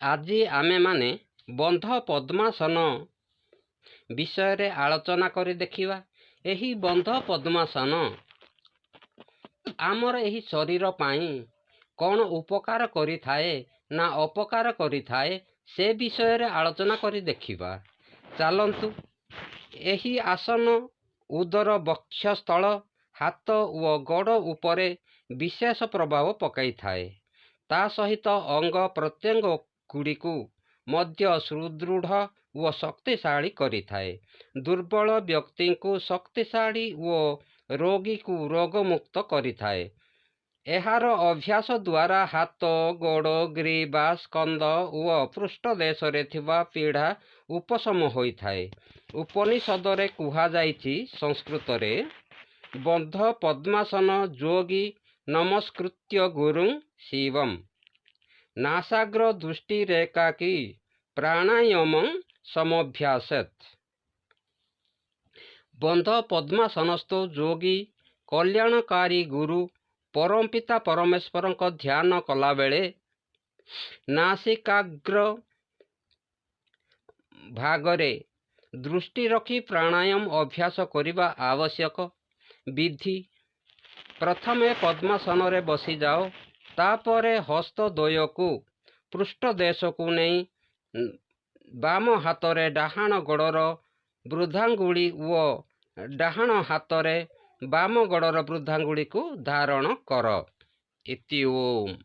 ଆଜି ଆମେମାନେ ବନ୍ଧ ପଦ୍ମାସନ ବିଷୟରେ ଆଲୋଚନା କରି ଦେଖିବା। ଏହି ବନ୍ଧ ପଦ୍ମାସନ ଆମର ଏହି ଶରୀର ପାଇଁ କ'ଣ ଉପକାର କରିଥାଏ ନା ଅପକାର କରିଥାଏ, ସେ ବିଷୟରେ ଆଲୋଚନା କରି ଦେଖିବା। ଚାଲନ୍ତୁ। ଏହି ଆସନ ଉଦର, ବକ୍ଷସ୍ଥଳ, ହାତ ଓ ଗୋଡ଼ ଉପରେ ବିଶେଷ ପ୍ରଭାବ ପକାଇଥାଏ। ତା ସହିତ ଅଙ୍ଗ ପ୍ରତ୍ୟଙ୍ଗ ଗୁଡ଼ିକୁ ମଧ୍ୟ ସୁଦୃଢ଼ ଓ ଶକ୍ତିଶାଳୀ କରିଥାଏ। ଦୁର୍ବଳ ବ୍ୟକ୍ତିଙ୍କୁ ଶକ୍ତିଶାଳୀ ଓ ରୋଗୀକୁ ରୋଗମୁକ୍ତ କରିଥାଏ। ଏହାର ଅଭ୍ୟାସ ଦ୍ୱାରା ହାତ, ଗୋଡ଼, ଗ୍ରୀବା, ସ୍କନ୍ଧ ଓ ପୃଷ୍ଠଦେଶରେ ଥିବା ପୀଡ଼ା ଉପଶମ ହୋଇଥାଏ। ଉପନିଷଦରେ କୁହାଯାଇଛି ସଂସ୍କୃତରେ, ବନ୍ଧ ପଦ୍ମାସନ ଯୋଗୀ ନମସ୍କୃତ୍ୟ ଗୁରୁଂ ଶିବಂ ନାସାଗ୍ର ଦୃଷ୍ଟିରେକାକୀ ପ୍ରାଣାୟାମଂ ସମଭ୍ୟାସେତ୍। ବନ୍ଧ ପଦ୍ମାସନସ୍ଥ ଯୋଗୀ କଲ୍ୟାଣକାରୀ ଗୁରୁ ପରମପିତା ପରମେଶ୍ୱରଙ୍କ ଧ୍ୟାନ କଲାବେଳେ ନାସିକାଗ୍ର ଭାଗରେ ଦୃଷ୍ଟି ରଖି ପ୍ରାଣାୟାମ ଅଭ୍ୟାସ କରିବା ଆବଶ୍ୟକ। ବିଧି: ପ୍ରଥମେ ପଦ୍ମାସନରେ ବସିଯାଅ। ତାପରେ ହସ୍ତଦ୍ୱୟକୁ ପୃଷ୍ଠଦେଶକୁ ନେଇ ବାମ ହାତରେ ଡାହାଣ ଗୋଡ଼ର ବୃଦ୍ଧାଙ୍ଗୁଳି ଓ ଡାହାଣ ହାତରେ ବାମ ଗୋଡ଼ର ବୃଦ୍ଧାଙ୍ଗୁଳିକୁ ଧାରଣ କର। ଇତି ଓମ୍।